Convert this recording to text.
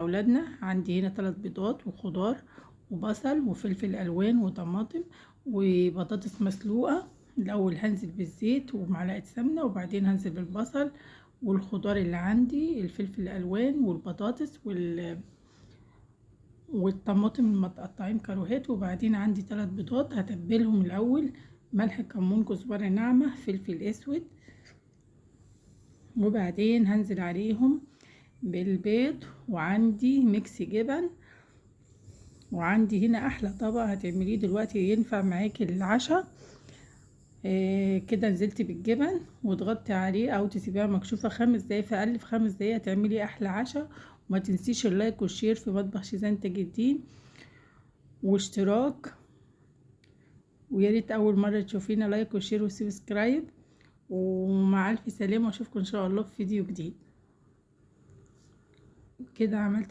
اولادنا. عندي هنا 3 بيضات وخضار وبصل وفلفل الوان وطماطم وبطاطس مسلوقة. الاول هنزل بالزيت ومعلقة سمنه، وبعدين هنزل بالبصل والخضار اللي عندي، الفلفل الالوان والبطاطس والطماطم المتقطعين كاروهات. وبعدين عندي 3 بيضات هتبلهم الاول، ملح، كمون، كزبره ناعمة، فلفل اسود، وبعدين هنزل عليهم بالبيض. وعندي mix جبن، وعندي هنا احلى طبق هتعمليه دلوقتي ينفع معاكي للعشاء. كده نزلت بالجبن وتغطي عليه او تسيبيها مكشوفة 5 دقايق، في اقل في 5 دقايق هتعملي احلى عشاء. وما تنسيش ال like وال share في مطبخ شيزان تاج الدين واشتراك، ويا ريت اول مرة تشوفينا like و share و subscribe. ومع الف سلامه، واشوفكم ان شاء الله في فيديو جديد. كده عملت